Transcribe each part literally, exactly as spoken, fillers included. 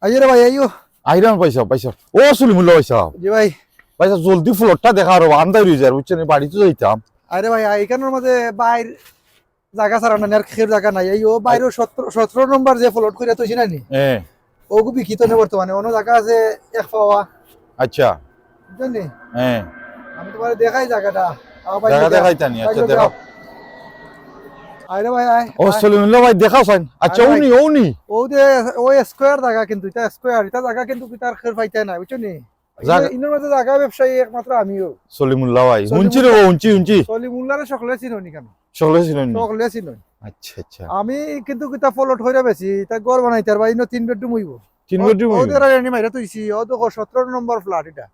আইও রে ভাই, আইও। আইরাম ভাই সাব, ভাই সাব। ও সলিমুল্লাহ ভাই সাব। জি ভাই। ভাই সাব, জলদি প্লটটা দেখা আর আন্দাইর অই যার, বুঝছইন নি? বাড়িত যাইতাম। আরে ভাই, ইখানর মাঝে ভাইর জাগা ছাড়া না, আর খের জাগা নাই। এই ও বাইরে সতেরো, সতেরো নম্বর যে প্লট করিয়া থইছি না নি? হ্যাঁ। ওগু বিকিত নে বর্তমানে, অন্য জাগা আছে এক পাওয়া। আচ্ছা। বুঝছইন নি? হ্যাঁ। আমি তুমারে দেখাই জাগাটা। আও ভাই, জাগা দেখাও। দেখাইতা নি? আচ্ছা, ভাই, দেখাও। আয় রে ভাই, আয়, ও আয়। সলিমুল্লাহ ভাই, দেখাও চাইন। আচ্ছা, আয় ভাই। অউ নি, অউ নি। ও যে, ও square জাগা কিন্তু, ইটা square, ইটা জাগা কিন্তু কিতার খের পাইতায় না, বুঝছইন নি? জাগা ইনো-, ইনোর মাঝে জাগা ব্যবসায়ী একমাত্র আমিও। সলিমুল্লাহ ভাই, সলিমুল্লাহ। হুনছি রে বা, হুনছি, হুনছি। সলিমুল্লাহরে সকলে চিনো নি কেনে? সকলে চিনো নি? সকলে চিনো নি। আচ্ছা, আচ্ছা। আমি কিন্তু কিতা প্লট কইরা বেশি, ইটা ঘর বানাইতার বা, ইনো তিন bedroom অইবো। তিন ও, bedroom ও অইবো? দেরা রেডি মাইরা থইছি, ও দেখো সতেরো নম্বর ফ্ল্যাট ইটা।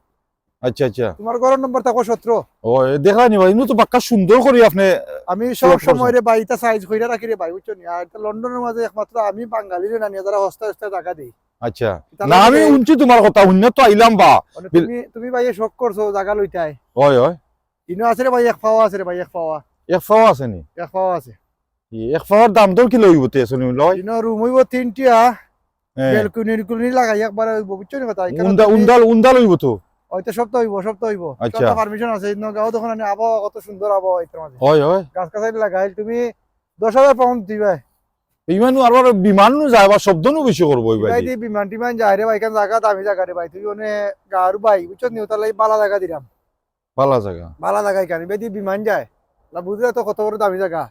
আচ্ছা, আচ্ছা। তুমার ঘরর নম্বর থাকো সতেরো। ও, এ, দেখলা নি ভাই, ইনো তো বাক্কা সুন্দর করি আপনে আমি সব প্লট করছেন। সময় রে ভাই, ইটা সাইজ কইরা রাখি রে ভাই, বুঝছো নি? আর ইটা লন্ডনর মাঝে একমাত্র আমি বাঙালিরে না নিয়া যারা হস্তা হস্তা জাগা দেই। আচ্ছা। ইটা না, লাগে আমি রে। হুনছি তুমার কথা, হুনিয়া তো আইলাম বা। মানে বিল- তুমি, তুমি ভাই এ শখ করছো জাগা লইতায়। অয়, অয়। ইনো আছে রে ভাই, এক পাওয়া আছে রে ভাই, এক পাওয়া। এক পাওয়া আছে নি? এক পাওয়া আছে। ই, এক পাওয়ার দাম দর কিলা অইবো তে, সলিমুল্লাহ ভাই? ইনো রুম অইবো তিনটা, হ্যাঁ। ব্যালকনি, ব্যালকনি লাগাই একবারে অইবো, বুঝছো নি কথা? ইখানো উন্দা-, তুমি উন্দাল, উন্দাল অইবো তো? অইতো সব তো অইবো, সব তো অইবো। আচ্ছা। সব তো পারমিশন আছে, ইনো গাঁও দেখো না নি, আবহাওয়া কত সুন্দর আবহাওয়া ইতার মাঝে। অয়, অয়। গাছ গাছালি লাগাইল, তুমি দশ হাজার পাউন্ড দিবায়। ইমানও আর বিমানও যায় বা শব্দ নু বেশি করবো ওই ভাই ভাই। দি বিমান টিমান যায় রে ভাই, ইখান জাগা দামি জাগা রে ভাই, তুই অনে গাঁওর ভাই, বুঝছো নি? অতার লাগি বালা জাগা দিরাম। বালা জাগা। বালা জাগা ইখান, ইবাদি বিমান যায়। না বুঝলে তো কত বড় দামি জাগা।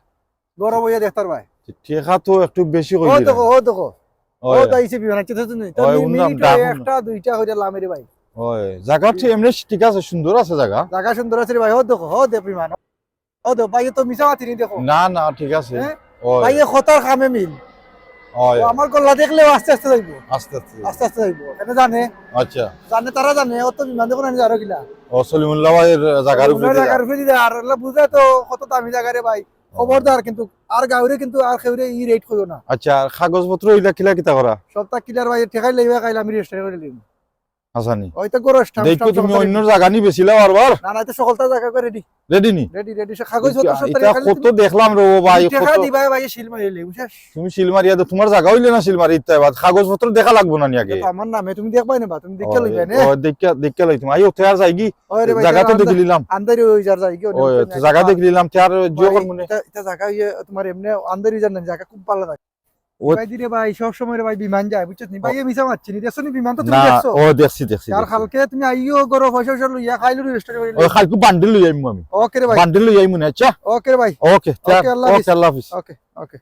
ঘরো বইয়া দেখতার ভাই। টেকা তো একটু বেশি কই ও দিলাম। দেখো, ও দেখো। ও ওই। তাইছে বিমান আছে তো তুমি। তো ওই, মি-, উন্দাম মিনিটে ডাক উন্দাম। একটা দুইটা কইরা লামে রে ভাই। ওই, জাগা ঠিক এমনি ঠিক আছে, সুন্দর আছে জাগা। জাগা সুন্দর আছে রে ভাই, ও দেখো, ও দেখ বিমান। ও দেখো, ভাই তো মিছা মাতি নি দেখো। না, না, ঠিক আছে। হ্যাঁ? ওই। ভাই এ কথার কামে মিল। ওই। ও আমার গল্লা দেখলেও আস্তে আস্তে যাইবো। আস্তে আস্তে। আস্তে আস্তে যাইবো। এনে জানে। আচ্ছা। জানে, তারা জানে, ও তো বিমান দেখো না, জানো কিলা। ও, সলিমুল্লাহ ভাইয়ের জাগার উপরে সলিমুল্লাহ দিয়া। জাগার উপরে দিয়া, আর এলা বুঝে তো কত দামি জাগা রে ভাই। ও। খবরদার কিন্তু, আর গাউরে কিন্তু, আর কেউরে ই রেট কইও না। আচ্ছা, আর কাগজপত্র ইলা কিলা কিতা করা? সবটা ক্লিয়ার ভাই, টেকাই লইবা কাইল আমি রেজিস্টার করি লইমু। আচ্ছা নি। ওই তো গরো স্ট্যাম্প, দেখো স্ট্যাম্প তুমি সবটা অন্য রেডি। জাগা নি বেচিলাও আরবার? না, না, ইতা সকলতা জাগা করে রেডি। রেডি নি? রেডি, রেডি, সব কাগজপত্র ইটা, সবটা ইটা রেডি, খালি কত তুমি দেখলাম রে ও ভাই, টেকা কত দিবায় ভাই, সিল মারি লইমু, শেষ। তুমি সিল মারিয়া দেও, তুমার জাগা অইলে না সিল মারি ইতা বাদ, কাগজপত্র দেখা লাগবো না নি আগে? ইটা তো আমার নামে, তুমি দেখবায় না বা, তুমি দেখিয়া ও, লইবায় না? ও, দেখিয়া, দেখিয়া লইতাম। আইও, তে আর যাইগি? ওই রে ভাই, জাগা তো ইটা দেখি নিলাম। আন্দারি অই যার যাইগি, ওই, তো জাগা দেখি নিলাম, তে আর জিও ভাই, করমু নে। ইটা, ইটা জাগা ইয়ে, তুমার এমনে আন্দারি অই যার না, জাগা খুব ভালা লাগে। ও ভাই, দিরে ভাই, সব সময় রে ভাই বিমান যায়, বুঝছো নি? ভাই, ও। এ মিছা মাতছি নি, দেখছো নি বিমান তো তুমি না, দেখছো? ও, দেখছি, দেখছি, আর দেখছি। কালকে তুমি আইও, ঘরো পয়সা পয়সা লইয়া, খাইলো রেজিস্টার করি ও, লইও। কালকে বান্ডিল লই আইমু আমি। ওকে রে ভাই। বান্ডিল লই আইমু না, আচ্ছা? ওকে রে ভাই। ওকে, ওকে, আল্লাহ হাফিজ। ওকে, আল্লাহ হাফিজ। ওকে, ওকে।